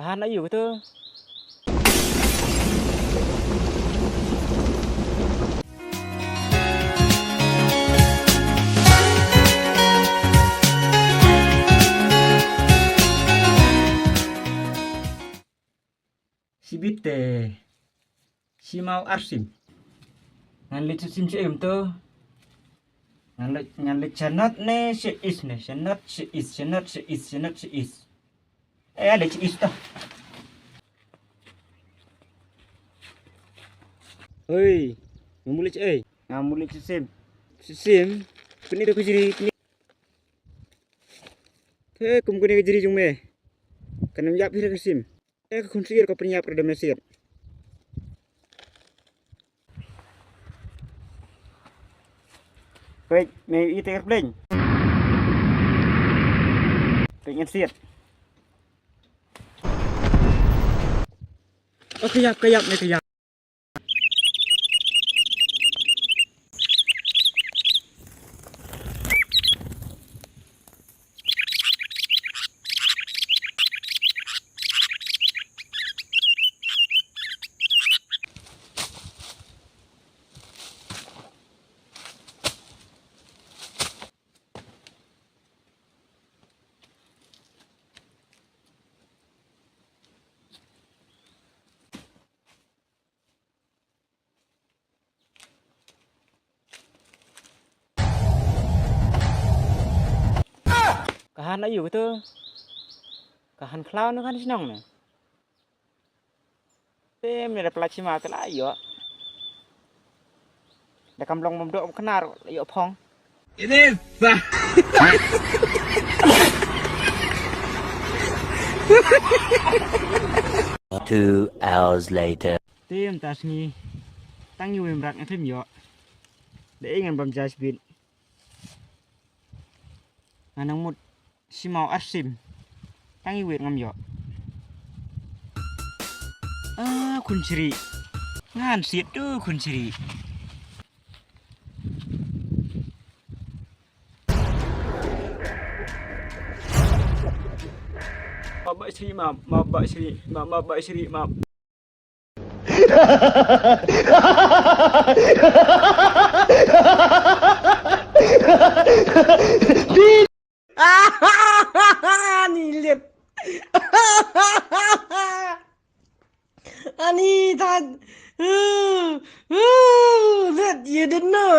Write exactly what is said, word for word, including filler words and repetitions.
Hana yu tu. Shibit te. Shi maw ar sim. Ngan leit sim shi im to. Ngan leit, ngan leit shanat ne shi is ne. Shanat shi is, shanat shi is, shanat shi is. Eh, leit shi is to. Oi, ngan leit, eh. Ngan leit sim. Sim. Pini to kujri, pini. Te kum kuni kujri jong me. Kan ym ïap hi ka sim. Te ka khun sir ka pynïap ka dame sir. Peit, me i te ka pleng. Peit ngan sir. Oh, ka ïap, ka ïap, me ka ïap. Ka han aïu kata? Ka han khlaw ne ka han shnong ne? Te me da pla chima ka la ïoh. Da kam long bam doh knar ïoh phong. Ini sah. Two hours later. Te mynta sngi tang ïa u mrad nga khlem ïoh. Da ei ngan bam judge bit. Nga nang mut shi maw ar sim. Tang ïa wit ngam ïoh. Ah, khun chri. Ngan siat tu khun chri. Ma ba chri ma, ma ba chri ma, ma ba chri ma. Ani lit. Ani tad. Lit, you didn't know.